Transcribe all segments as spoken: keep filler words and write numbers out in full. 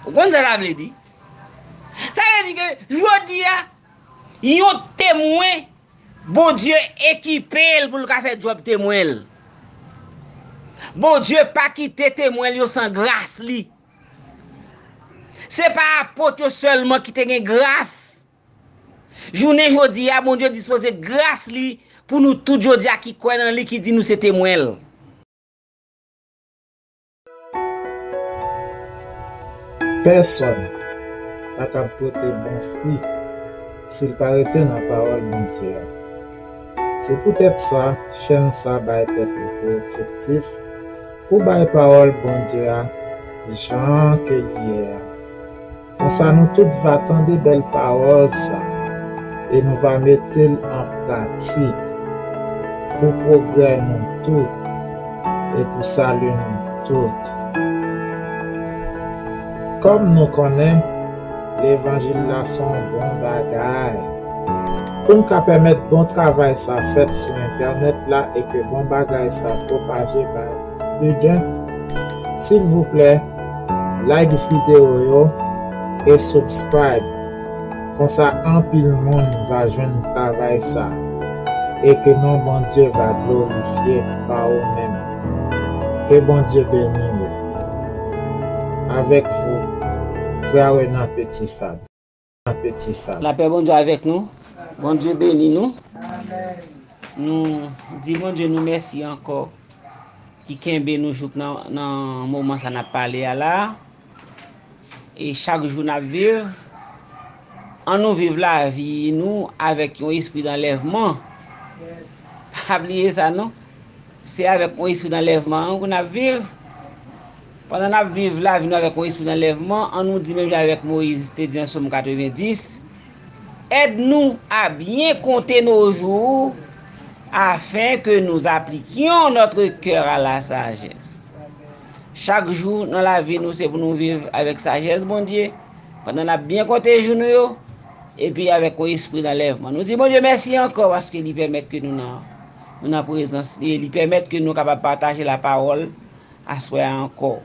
Ou konn sa sa vle di? Sa vle di ke jodi a, yon temwen, Bondye ekipe l pou l ka fè djòb temwen l. Bondye pa kite temwen l yo san gras li. Se pa apot yo sèlman ki te gen gras. Jounen jodi a, Bondye dispoze gras li pou nou tout jodi a ki kwè nan li, ki di nou se temwen l. Pèsòn pa kab pote bon fwi si l pa rete nan pawòl Bondye a. Se poutèt sa, chèn sa bay tèt li pou objektif pou bay pawòl Bondye a jan ke li ye a. Konsa nou tout va tande bèl pawòl sa e nou va mete l an pratik pou pwogrè nou tout e pou sali nou tout. Kòm nou konnen, levanjil la se yon bon bagay. Pou n ka pèmèt bon travay sa fèt sou entènèt la e ke bon bagay sa pwopaje bay pli de, silvouplè, like videyo yo e subscribe. Konsa anpil moun va jwenn travay sa e ke non Bondye va glorifye pa ou menm. Ke Bondye beni ou. Avec vous, frè Renan Petit Fab. Petit Fab. Lapè Bondye avèk nou. Bondye beni nou. Nou di Bondye nou mèsi ankò ki kenbe nou jouk nan, nan moman sa n ap pale a la. E chak jou n ap viv, ann nou viv lavi nou avèk yon espri danlèvman. Pa bliye sa non. Se avèk yon espri danlèvman an pou n ap viv. Pandan n ap viv lavi nou avèk yon espri danlèvman, ann nou di menm jan avèk Moyiz te di nan Sòm katrevendis, Aide-nous à bien compter nos jours, afin que nous appliquions notre cœur à la sagesse. Chak jou nan lavi nou, se pou nou viv avèk sajès Bondye, pandan n ap byen konte jou nou yo, epi avèk yon espri danlèvman. Nou di Bondye mèsi ankò paske li pèmèt ke nou nan, nou nan prezans li, e li pèmèt ke nou kapab pataje lapawòl aswè a ankò.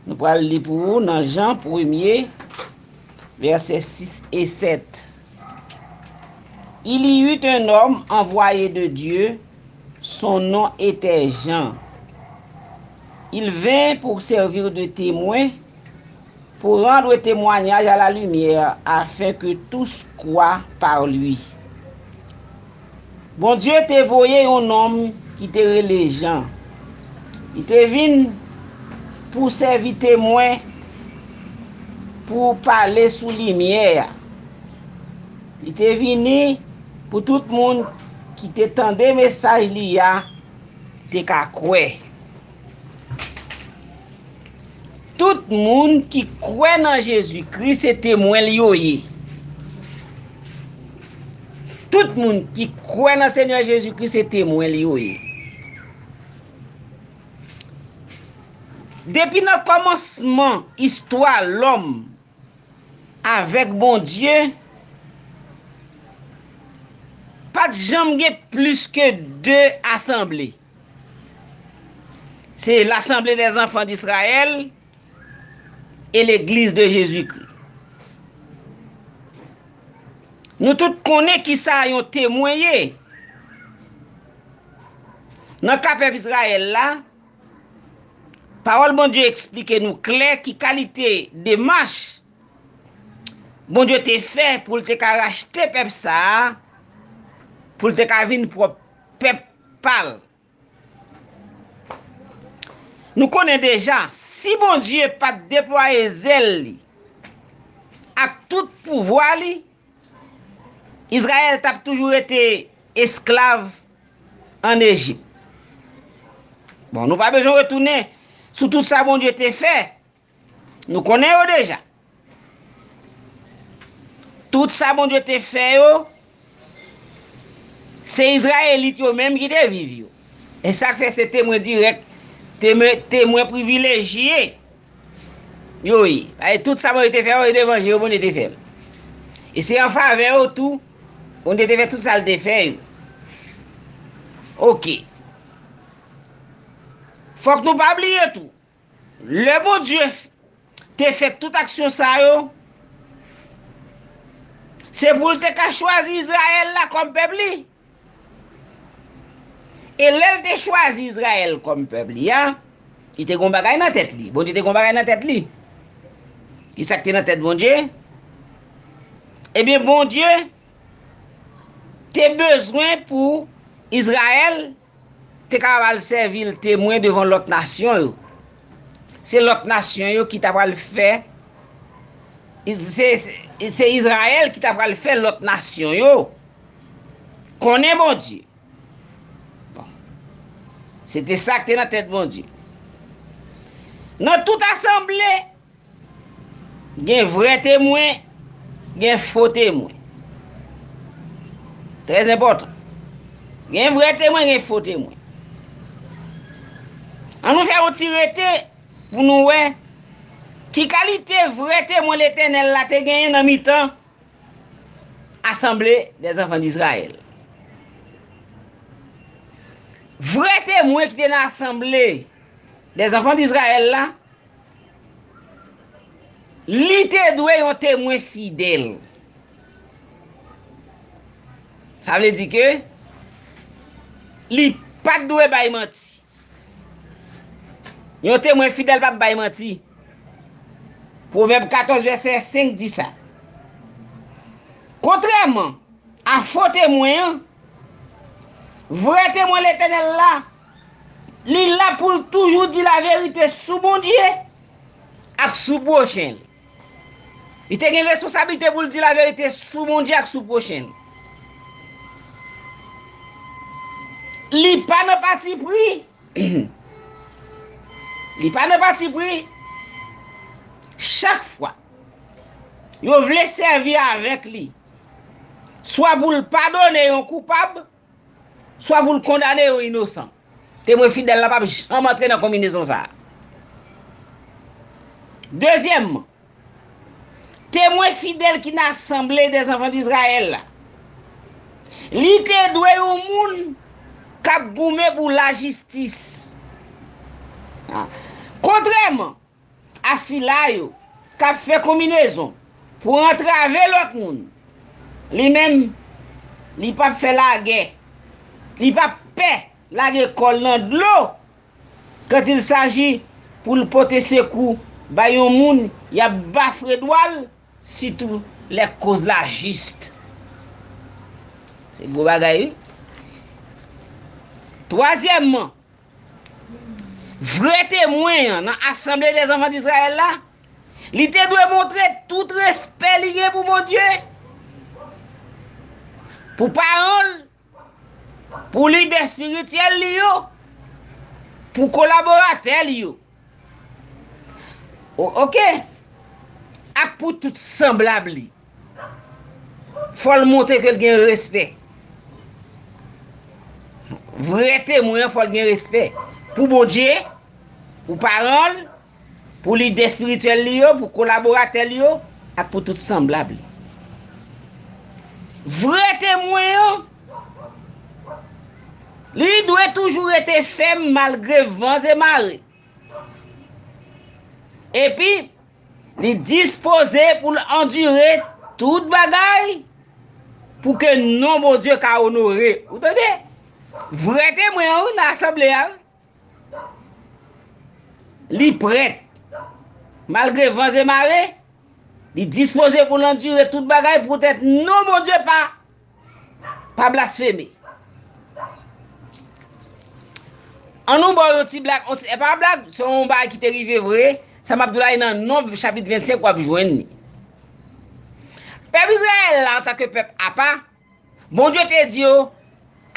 Nou pral li pou ou nan Jan premye, vèsè sis e sèt. Il y eut un homme envoyé de Dieu, son nom était Jean. Il vint pour servir de témoin, pour rendre témoignage à la lumière, afin que tous croient par lui. Bondye te voye yon nonm ki te rele Jan. Li te vin pou sèvi temwen, pou pale sou limyè a. Li te vini pou tout moun ki te tande mesaj li a te ka kwè. Tout moun ki kwè nan Jezikri se temwen l yo ye. Tout moun ki kwè nan Senyè Jezikri se temwen l yo ye. Depi nan kòmansman istwa lòm avèk Bondye, pa t janm gen plis ke de asanble. Se L'Assemblée des Enfants d'Israël e Legliz de Jezikri. Nou tout konnen kisa yon temwen ye. Nan ka pèp Izrayèl la, pawòl Bondye eksplike nou klè ki kalite demach Bondye te fè pou l te ka rachte pèp sa a, pou l te ka vin pwòp pèp pa l. Nou konnen deja, si Bondye pa t deplwaye zèl li ak tout pouvwa li, Izrayèl t ap toujou rete esklav ann Ejip. Bon, nou pa bezwen retounen sou tout sa Bondye te fè. Nou konnen yo deja. Tout sa Bondye te fè yo, se Izrayelit yo menm ki te viv yo. E sa k fè se temwen dirèk, temwen, temwen privilejye yo ye. Paske tout sa Bondye te fè yo, se devan je yo Bondye te fè l. E se an favè yo tou, Bondye te fè tout sa l te fè yo. Oke. Fòk nou pa bliye tou. Lè Bondye te fè tout aksyon sa yo, se pou l te ka chwazi Izrayèl la kòm pèp li. E lè l te chwazi Izrayèl kòm pèp li a, li te gon bagay nan tèt li. Bondye te gon bagay nan tèt li. Ki sa k te nan tèt Bondye? Ebyen, Bondye te bezwen pou Izrayèl te kapab al sèvi l temwen devan lòt nasyon yo. Se lòt nasyon yo ki ta pral fè, se, se, se Izrayèl ki ta pral fè lòt nasyon yo konnen Bondye. Bon. Se te sa k te nan tèt Bondye. Nan tout asanble, gen vrè temwen, gen fo temwen. Trè enpòtan. Gen vrè temwen, gen fo temwen. An nou fè yon ti rete pou nou wè ki kalite vrè temwen Letènèl la te genyen nan mitan asanble dèzanfan d'Izrayèl. Vrè temwen ki te nan asanble dèzanfan d'Izrayèl la, li te dwe yon temwen fidèl. Sa vle di ke li pa t dwe bay manti. Yon temwen fidèl p ap bay manti. Pwovèb katòz, vèsè senk di sa. Kontrèman a fo temwen an, vrè temwen Letènèl la, li la pou l toujou di laverite sou Bondye ak sou pwochen l. Li te gen responsablite pou l di laverite sou Bondye ak sou pwochen l. Li pa nan patipri. Li pa nan patipri. Chak fwa yo vle sèvi avèk li, swa pou l padone yon koupab, swa pou l kondane yon inosan. Temwen fidèl la p ap janm antre nan konbinezon sa a. Dezyèmman, temwen fidèl ki nan asanble dèzanfan d'Izrayèl la, li te dwe yon moun k ap goumen pou lajistis. Ah. Kontrèman a sila yo k ap fè konbinezon pou antrave lòt moun, li menm, li p ap fè lagè. Li p ap pè lage kò l nan dlo quand il s'agit pou l pote sekou bay yon moun y ap bafre dwa l, sitou lè koz la jis. Se gwo bagay, wi. Twazyèmman, vrè temwen an nan asanble dèzanfan d'Izrayèl la, li te dwe montre tout respè li gen pou Bondye, pou paran l, pou lidè espirityèl li yo, pou kolaboratè li yo. O-, oke. Ak pou tout sanblab li. Fò l montre ke l gen respè. Vrè temwen an, fò l gen respè pou Bondye, pou paran l, pou lidè espirityèl li yo, pou kolaboratè li yo, ak pou tout sanblab li. Vrè temwen an, li dwe toujou rete fèm malgre van e mare. Epi, li dispoze pou l andire tout bagay pou ke non Bondye ka onore. Ou tande? Vrè temwen an, wi, nan asanble a, wi. Li prèt. Malgre van e mare, li dispoze pou l andire tout bagay poutèt non Bondye pa, pa blasfeme. An nou ba w yon ti blag, yon ti, e pa blag, se yon bagay ki te rive vre. Sa m ap di w la, e nan Nonb chapit vennsenk w ap jwenn li. Pèp Izrayèl la, antanke pèp apa, Bondye te di yo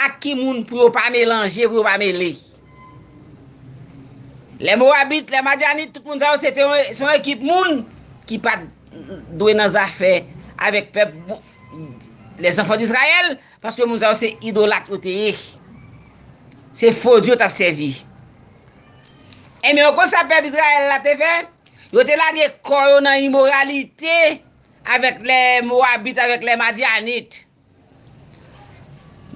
ak ki moun pou yo pa melanje, pou yo pa mele. Lè Mowabit, lè Madyanit, tout moun sa yo, se te yon, se yon ekip moun ki pa t dwe nan zafè avèk pèp Bo-, lèzanfan d'Izrayèl, paske moun sa yo se idolat yo te ye. Se fo dye yo t ap sèvi. Ebyen, ou konn sa pèp Izrayèl la te fè? Yo te lage kò yo nan imoralite avèk lè Mowabit, avèk lè Madyanit.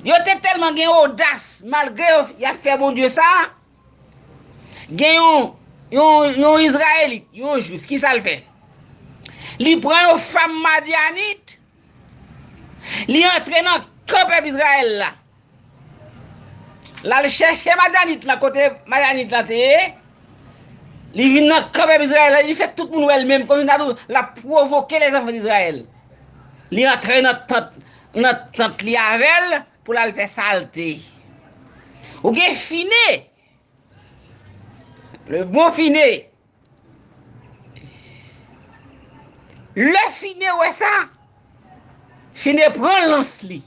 Yo te tèlman gen odas, malgre yo, y ap fè Bondye sa, gen yon, yon, yon Izrayelit, yon Jwif, kisa l fè? Li pran yon fanm Madyanit, li antre nan kan pèp Izrayèl la. L al chèche Madyanit lan, kote Madyanit lan te ye. Li vin nan kan pèp Izrayèl la, li fè tout moun wè l menm, kòmsi l ap pwovoke lèzanfan Izrayèl. Li antre nan tant, nan tant li avè l pou l al fè salte. Ou gen Fine, le bon Fine. Lè Fine wè sa, Fine pran lans li.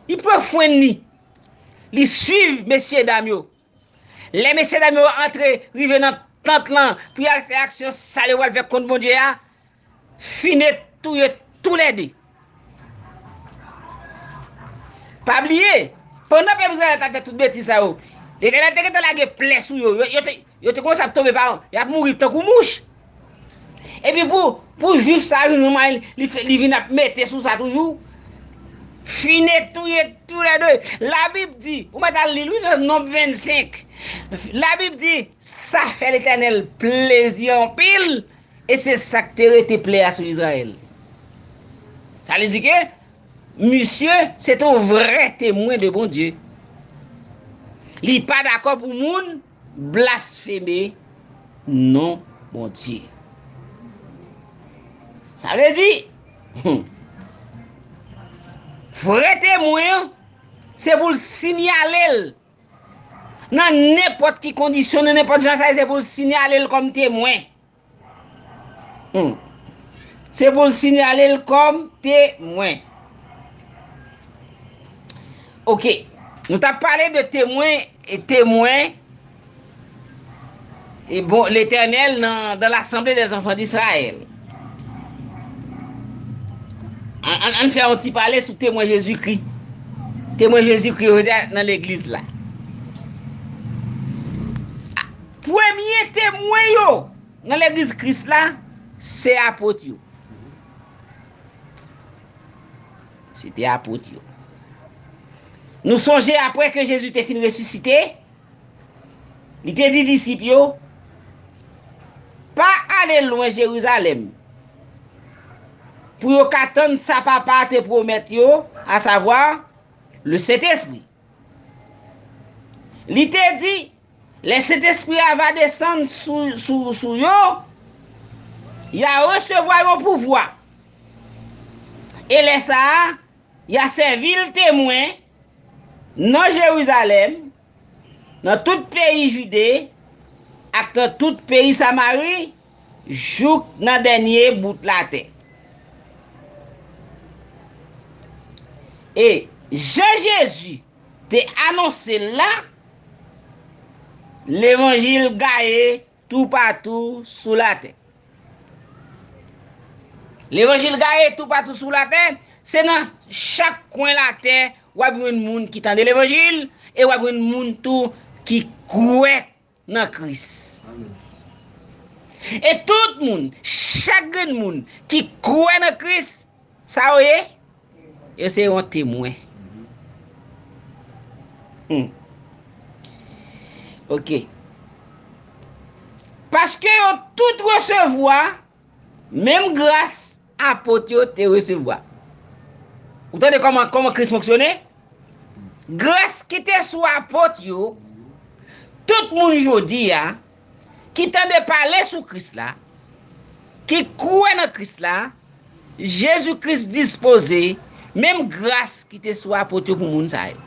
Li pran fwenn li. Li swiv mesyedam yo. Lè mesyedam yo antre, rive nan tant lan, pou y al fè aksyon sal yo pral fè kont Bondye a, Fine touye toulède. Pa bliye, pandan pèp Izrayèl t ap fè tout betiz sa yo, Letènèl te gentan lage plè sou yo. Yo, yo te, yo te kòmanse ap tonbe pa, y ap mouri tankou mouch. Epi pou, pou Jwif sa a jwenn yon mwayen, li fè, li vin ap mete sou sa toujou. Fine touye toulède. Labib di, ou mèt al li l wi, nan Nonb vennsenk. Labib di, sa fè Letènèl plezi anpil, e se sa k te rete plè a sou Izrayèl. Sa vle di ke misye se te yon vrè temwen de Bondye. Li pa dakò pou moun blasfeme non Bondye. Sa vle di, hmm, vrè temwen an, se pou l siyale l nan nenpòt ki kondisyon, nan nenpòt jan sa ye, se pou l siyale l kòm temwen. Hmm. Se pou l siyale l kòm temwen. Ok. Nou t ap pale de temwen, e temwen, e bon, Letènèl nan, dans l'assemblée des enfants d'Israël. Ann, ann, ann fè yon ti pale sou temwen Jezikri. Temwen Jezikri yo nan legliz la. Premye temwen yo nan legliz Kris la, se apot yo. Se te apot yo. Nou sonje apre ke Jezi te fin resisite, li te di disip yo, pa ale lwen Jerizalèm, pou yo ka tann sa Papa a te pwomèt yo, asavwa, le Sentespri. Li te di, lè Sentespri a va desann sou, sou, sou yo, y a resevwa yon pouvwa. E lè sa a, y a sèvi l temwen nan Jerizalèm, nan tout peyi Jide, ak nan tout peyi Samari, jouk nan dènye bout latè. E jan Jezi te anonse l la, levanjil gaye toupatou sou latè. Levanjil gaye toupatou sou latè, se nan chak kwen latè w ap jwenn moun ki tande levanjil, e w ap jwenn moun tou ki kwè nan Kris. Amen. E tout moun, chak grenn moun ki kwè nan Kris, sa yo ye? Yo se yon temwen. Hmm. Ok. Paske yo tout resevwa menm gras apot yo te resevwa. Ou tande kòman, kòman Kris fonksyone? Gras ki te sou apot yo, tout moun jodi a, ki tande pale sou Kris la, ki kwè nan Kris la, Jezi Kris dispoze menm gras ki te sou apot yo pou moun sa yo.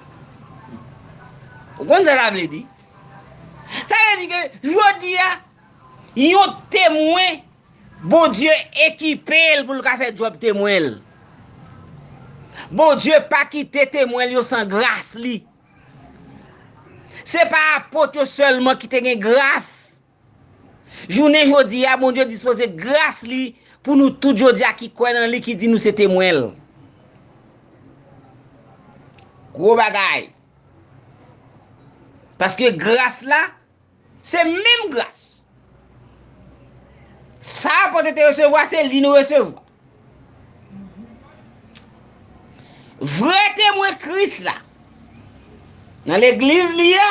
Ou konn sa sa vle di? Sa vle di ke jodi a, yon temwen, Bondye ekipe l pou l ka fè djòb temwen l. Bondye pa kite temwen l yo san gras li. Se pa apot yo sèlman ki te gen gras. Jounen jodi a, Bondye dispoze gras li pou nou tout jodi a ki kwè nan li, ki di nou se temwen l. Gwo bagay. Paske gras la, se menm gras. Sa apot yo te resevwa, se li nou resevwa. Vrè temwen Kris la, nan legliz li a,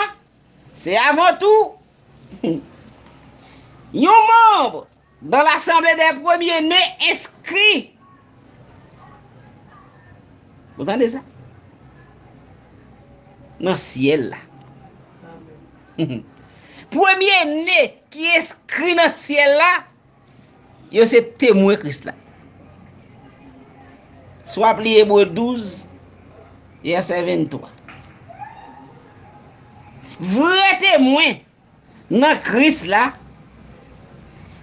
se avan tou Yon manm dans l'assemblée des premiers-nés inscrits. Ou tande sa? Nan syèl la. Premye ne ki enskri nan syèl la, yo se temwen Kris la. Si w ap li Ebre douz, vèsè venntwa. Vrè temwen nan Kris la,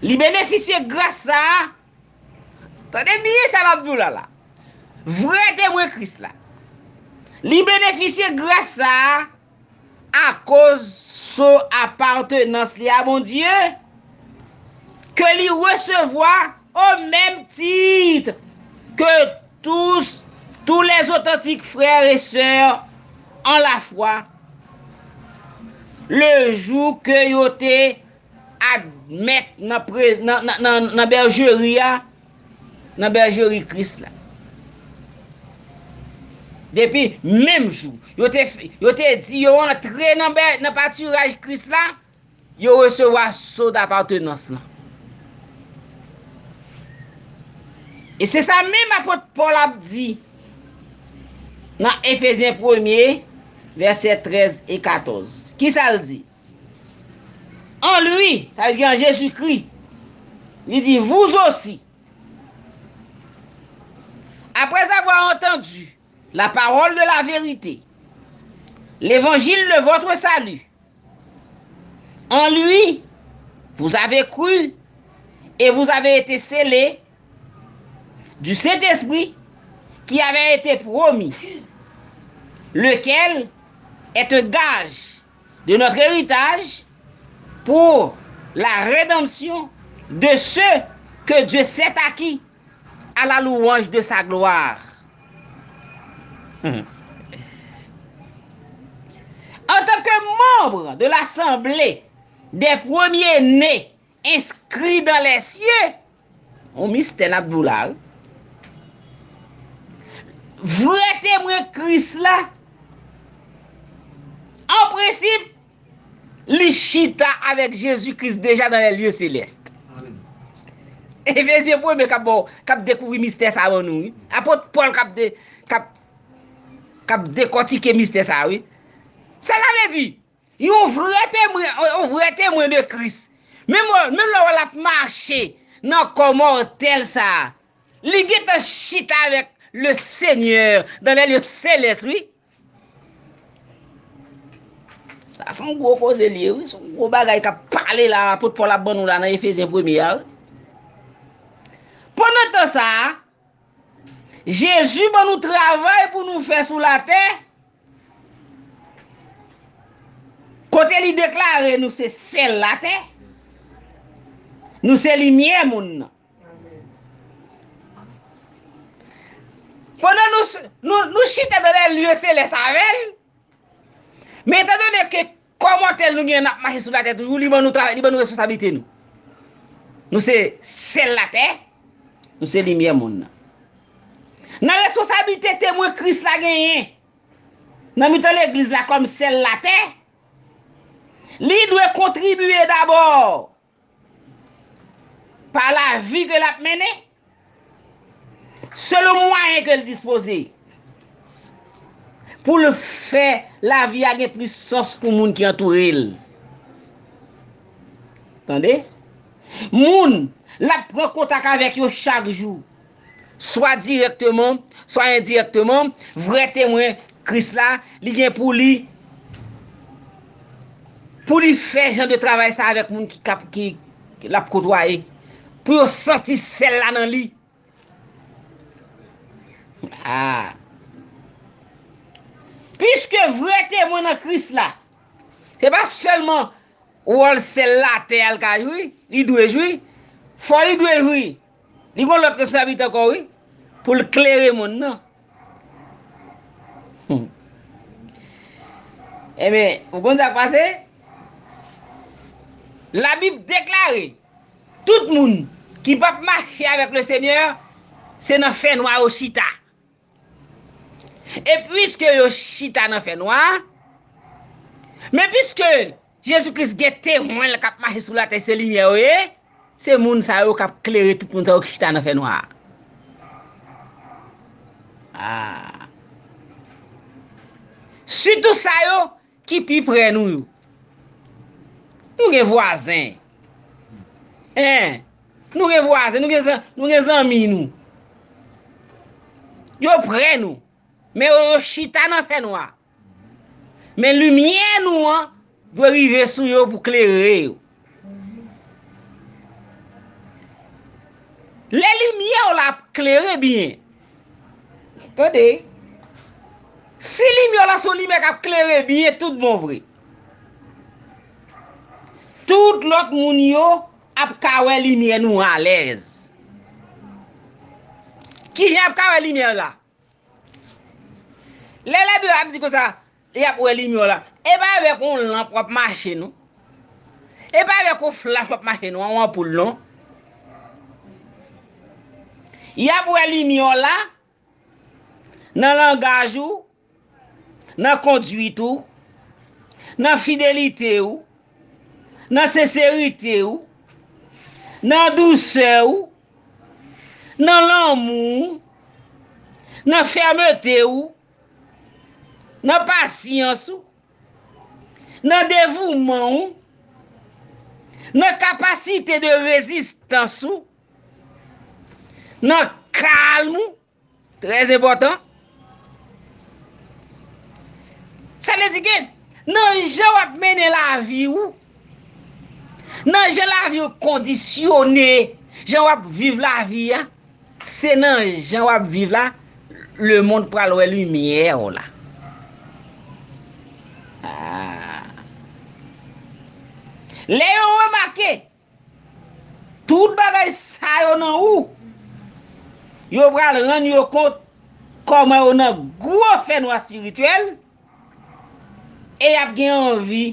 li benefisye gras sa a. Tande byen sa m ap di w la la. Vrè temwen Kris la, li benefisye gras sa a akoz so apartenans li a Bondye, ke li resevwa au même titre que tous, tous les authentiques frères et sœurs en la foi, le jour que yo te admèt nan, pre- nan, nan, nan, nan bèjeri a, nan bèjeri Kris la. Depi menm jou, yo te, yo te di yo antre nan, bè- nan patiraj Kris la, yo resevwa so dapatenans lan. E se sa menm apot Pòl ap di nan Efezyen premye, vèsè trèz e katòz. Kisa l di? En lui, sa vle di an Jezikri, li di, vous aussi, après avoir entendu la parole de la vérité, l'évangile de votre salut, en lui, vous avez cru et vous avez été scellés du Saint-Esprit qui avait été promis, lequel est un gage de notre héritage pour la rédemption de ceux que Dieu s'est acquis à la louange de sa gloire. En tant que membre de l'assemblée des premiers-nés inscrits dans les cieux, yon mistè n ap di w la, wi. Vrè temwen Kris la, an prensip, li chita avèk Jezi Kris deja dans les lieux célestes. Efezyen premye k ap ba w, k ap dekouvri mistè sa a ban nou, wi. Apot Pòl k ap de- k ap, k ap dekòtike mistè sa a, wi. Sa sa vle di? Yon vrè temwen, yon vrè temwen de Kris. Menm, menm lè w wè l ap mache nan kò mòtèl sa a, li gentan chita avèk le Seigneur dans les lieux célestes, wi. Sa se yon gwo koze li ye, wi. Se yon gwo bagay k ap pale la, apot Pòl ap ban nou la nan Efezyen premye a, wi. Pandan tan sa a, Jezi ban nou travay pou nou fè sou latè, kote li deklare nou se sèl latè, nou se limyè monn nan. Pandan nou, nou, nou chita dans les lieux célestes avè l, men etandone ke kò mòtèl nou gen, n ap mache sou latè toujou, li ban nou travay, li ban nou responsablite nou. Nou se sèl latè, nou se limyè monn nan. Nan responsablite temwen Kris la genyen nan mitan legliz la kòm sèl latè, li dwe kontribye dabò pa lavi ke l ap mennen, selon mwayen ke l dispoze, pou l fè lavi a gen plis sans pou moun ki antoure l. Tande? Moun l ap pran kontak avèk yo chak jou, swa dirèkteman, swa endirèkteman, vrè temwen Kris la, li gen pou li, pou li fè jan de travay sa avèk moun ki, k ap, ki, ki l ap kotwaye, pou yo santi sèl la nan li. Ah. Piske vrè temwen nan Kris la, se pa sèlman wòl sèl latè a l ka jwi, li dwe jwi. Fò li dwe jwi. Li gen lòt responsablite ankò, wi, pou l klere monn nan. Hmm. Ebyen, ou konn sa k pase? Labib deklare, tout moun ki p ap mache avèk le Senyè, se nan fènwa yo chita. E piske yo chita nan fènwa, men piske Jezi Kris gen temwen l k ap mache sou latè, se limyè yo ye. Se moun sa yo k ap klere tout moun sa yo ki chita nan fènwa a. Ah. Sitou sa yo ki pi prè nou yo. Nou gen vwazen. Hein? Nou gen vwazen, nou gen zan-, nou gen zanmi nou. Yo prè nou. Men yo, yo chita nan fènwa. Men limyè nou an dwe rive sou yo pou klere yo. Lè limyè w la ap klere byen. Tande. Si limyè w la se yon limyè k ap klere byen tout bon vre, tout lòt moun yo ap ka wè limyè nou alèz. Kijan y ap ka wè limyè w la? Lè Labib ap di konsa, y ap wè limyè w la. E pa avèk yon lanp w ap mache, non. E pa avèk yon flach w ap mache, non, yon anpoul, non. Y ap wè limyè w la nan langaj ou, nan konduit ou, nan fidelite ou, nan senserite ou, nan dousè ou, nan lanmou ou, nan fèmete ou, nan pasyans ou, nan devouman ou, nan kapasite de rezistans ou, nan kalm ou, trè enpòtan. Sa vle di ke nan jan w ap mennen lavi w, nan jan lavi w kondisyone, jan w ap viv lavi a, se nan jan w ap viv la, lemonn pral wè limyè w la. Ah. Lè yo remake tout bagay sa yo nan ou, yo pral rann yo kont kòman yo nan gwo fènwa espirityèl, e y ap gen anvi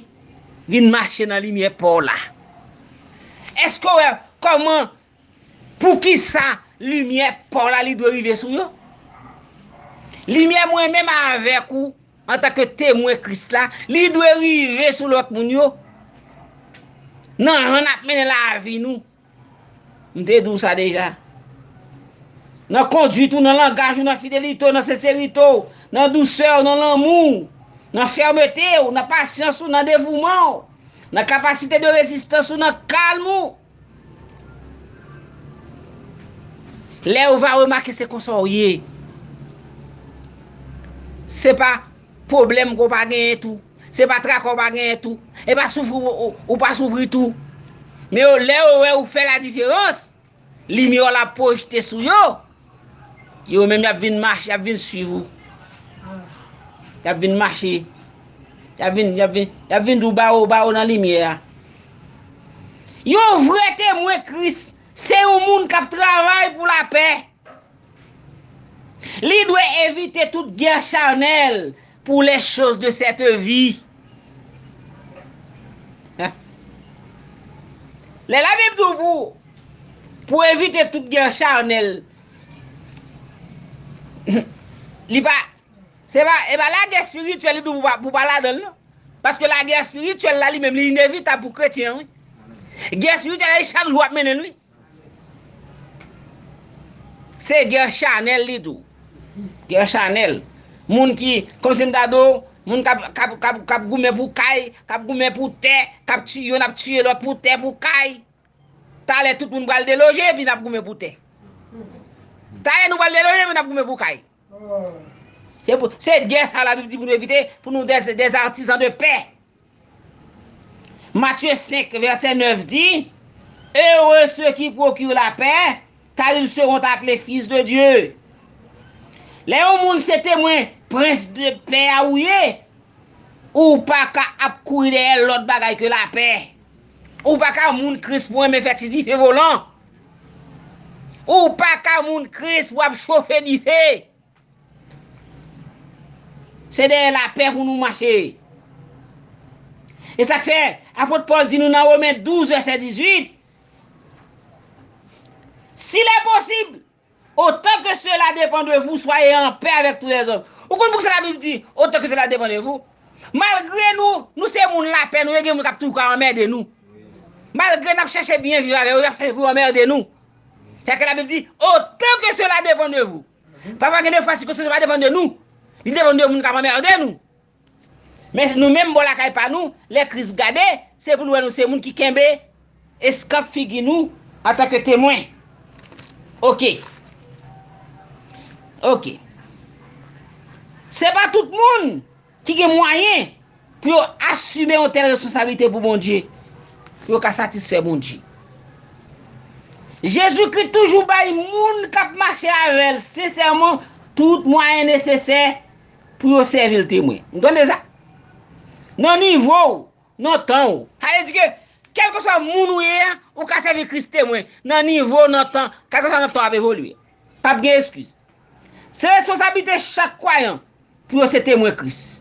vin mache nan limyè pa w la. Èske w wè kòman, poukisa limyè pa w la li dwe rive sou yo? Limyè mwen menm avèk ou, antanke temwen Kris la, li dwe rive sou lòt moun yo. Nan jan n ap mennen lavi nou. M te di w sa deja. Nan konduit ou, nan langaj ou, nan fidelite w, nan senserite w, nan dousè w, nan lanmou w, nan fèmete w, nan pasyans ou, nan devouman w, nan kapasite de rezistans ou, nan kalm ou. Lè yo va remake se konsa w ye. Se pa pwoblèm ke w pa genyen tou. Se pa traka w pa genyen tou. E pa soufri w, ou, ou pa soufri tou. Men yo, lè yo wè ou fè ladiferans, limyè w la pwojte sou yo, yo menm y ap vin mache, y ap vin swiv ou. Y ap vin mache. Y ap vin, y ap vin, y ap vin dou ba w, ba w nan limyè a. Yon vrè temwen Kris, se yon moun k ap travay pou lapè. Li dwe evite tout guerre charnelle pour les choses de cette vie. Lè Labib di w pou, pou evite tout guerre charnelle, li pa, se pa, e pa lagè espirityèl li di w pou pa, pou pa ladan l, non. Paske lagè espirityèl la, li menm, li inevitab pou kretyen an, wi. Gè espirityèl la, li chak jou ap mennen l, wi. Se gè chanèl li tou. Gè chanèl. Moun ki, kòmsi m ta di w, moun k ap, k ap, k ap, k ap goumen pou kay, k ap goumen pou tè, k ap tiye, youn ap tiye lòt pou tè, pou kay. Talè tout moun pral deloje, epi n ap goumen pou tè. Talè nou pral deloje, epi n ap goumen pou kay. Se pou, se gè sa Labib di pou nou evite, pou nou des, des artisans de paix. Matthieu cinq, verset neuf dit, heureux ceux qui procurent la paix, car ils seront appelés fils de Dieu. Lè yon moun se temwen prens de pè a ou ye, ou pa ka ap kouri dèyè lòt bagay ke lapè. Ou pa ka moun Kris pou renmen fè ti dife volan. Ou pa ka moun Kris pou ap chofe dife. Se dèyè lapè pou nou mache. E sa k fè, apot Pòl di nou nan Women douz, vèsè dizuit, s'il est possible, autant que cela dépend de vous, soyez en paix avec tous les hommes. Ou konn poukisa Labib di, autant que cela dépend de vous? Malgre nou, nou se moun lapè, nou, yo gen moun k ap toujou ka anmède nou. Malgre n ap chèche byen viv avè yo, y ap chèche pou yo anmède nou. Sèke Labib di, autant que cela dépend de vous. Pafwa gen de fwa sikonstans yo pa depann de nou. Li depann de moun k ap anmède nou. Men nou menm bò lakay pa nou, lè Kris gade, se pou l wè nou se moun ki kenbe eskanp figi nou antanke temwen. Oke. Oke. Se pa tout moun ki gen mwayen pou yo asime yon tèl responsablite pou Bondye, pou yo ka satisfè Bondye. Jezikri toujou bay moun k ap mache avè l sensèman tout mwayen nesesè pou yo sèvi l temwen. Nou tande sa? Nan nivo w, nan tan w. Sa vle di ke, kèlkeswa moun ou ye a, ou ka sèvi Kris temwen. Nan nivo w, nan tan, kèlkeswa nan tan w ap evolye. P ap gen eskiz. Se responsablite chak kwayan pou yo se temwen Kris.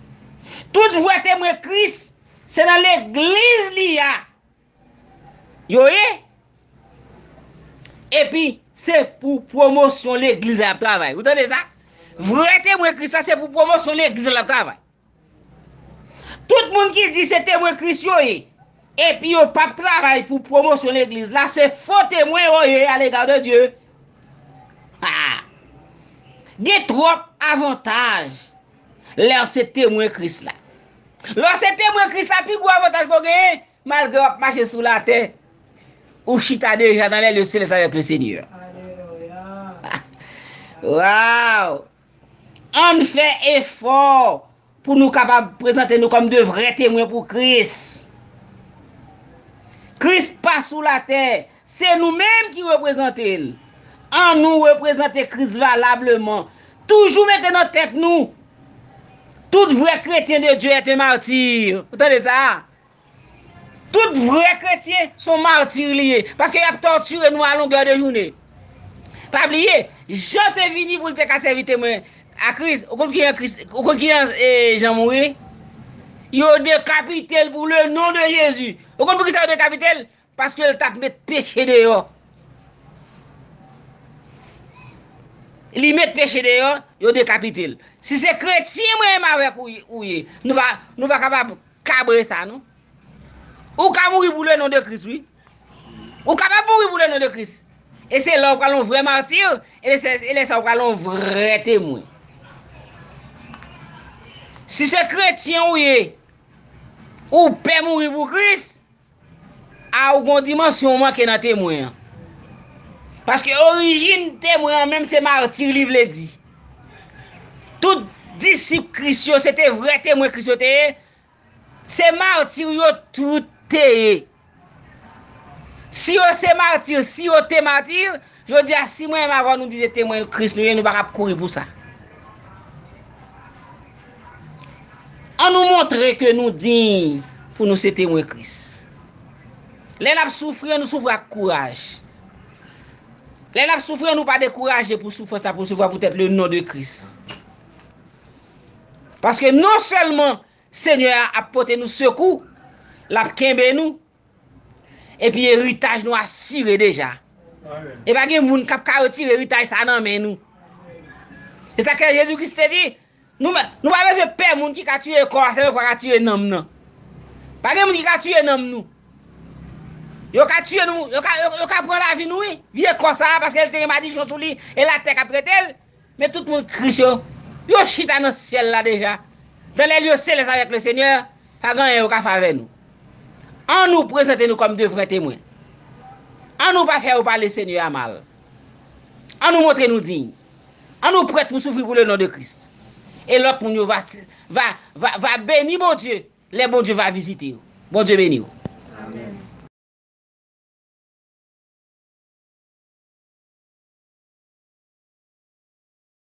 Tout vrè temwen Kris, se nan legliz li a yo ye. Epi, se pou pwomosyon legliz la y ap travay. Ou tande sa? Vrè temwen Kris la, se pou pwomosyon legliz la y ap travay. Tout moun ki di se temwen Kris yo ye, epi yo p ap travay pou pwomosyon legliz la, se fo temwen yo ye à l'égard de Dieu. Ha! Gen twòp avantaj lè w se temwen Kris la. Lè w se temwen Kris la, pi gwo avantaj ke w genyen, malgre w ap mache sou latè, ou chita deja dans les lieux célestes avec le Seigneur. Waw! Ann fè efò pou nou kapab prezante nou kòm de vrè temwen pou Kris. Kris pa sou latè, se nou menm ki reprezante l. Ann nou reprezante Kris valableman. Toujou mete nan tèt nou, tout vrè kretyen de Dye est un martyr. Ou tande sa? Tout vrè kretyen se yon mati li ye, paske y ap tòtire nou a longè de jounen. Pa bliye, Jan te vini pou l te ka sèvi temwen a Kris. Ou konn kijan Kris, ou konn kijan, e, Jan mouri? Yo dekapite l pour le nom de Jésus. Ou konn poukisa yo dekapite l? Paske l t ap met peche deyò. Li met peche deyò, yo dekapite l. Si se kretyen mwen menm avèk ou, ou ye, nou pa, nou pa kapab kabre sa, non. Ou ka mouri pou le non de Kris, wi. Ou kapab mouri pou le non de Kris. E se la ou pral yon vrè matir, e se, e lè sa ou pral yon vrè temwen. Si se kretyen ou ye, ou pè mouri pou Kris, a ou gon dimansyon ou manke nan temwen an. Paske orijin temwen an menm se matir li vle di. Tout disip Kris yo, se te vrè temwen Kris yo te ye, se matir yo tout te ye. Si yo se matir, si yo te matir, jodi a, si mwen menm avè w nou di se temwen Kris nou ye, nou pa kab kouri pou sa. Ann nou montre ke nou diy pou nou se temwen Kris. Lè n ap soufri, ann nou soufri ak kouraj. Lè n ap soufri, ann nou pa dekouraje pou soufrans n ap resevwa poutèt le non de Kris. Paske non sèlman Senyè a ap pote nou sekou, l ap kenbe nou, epi eritaj nou asire deja. E pa gen moun k ap ka retire eritaj sa a nan men nou. Se sa ke Jezi Kris te di, nou, nou pa bezwen pè moun ki ka tiye kò a, sèlman pa ka tiye nanm nan. Pa gen moun ki ka tiye nanm nou. Yo ka tiye nou, yo ka, yo, yo ka pran lavi nou, wi. Vye kò sa a, paske l te gen madichon sou li, e latè k ap trete l. Men tout moun Kris yo, yo chita nan syèl la deja. Dans les lieux célestes avec le Seigneur, pa gen anyen yo ka fè avè nou. Ann nou prezante nou kòm de vrè temwen. Ann nou pa fè yo pale Senyè a mal. Ann nou montre nou diy. Ann nou prèt pou soufri pou le non de Kris. E lòt moun yo va, va, va, va beni Bondye lè Bondye va vizite yo. Bondye beni w. Amèn.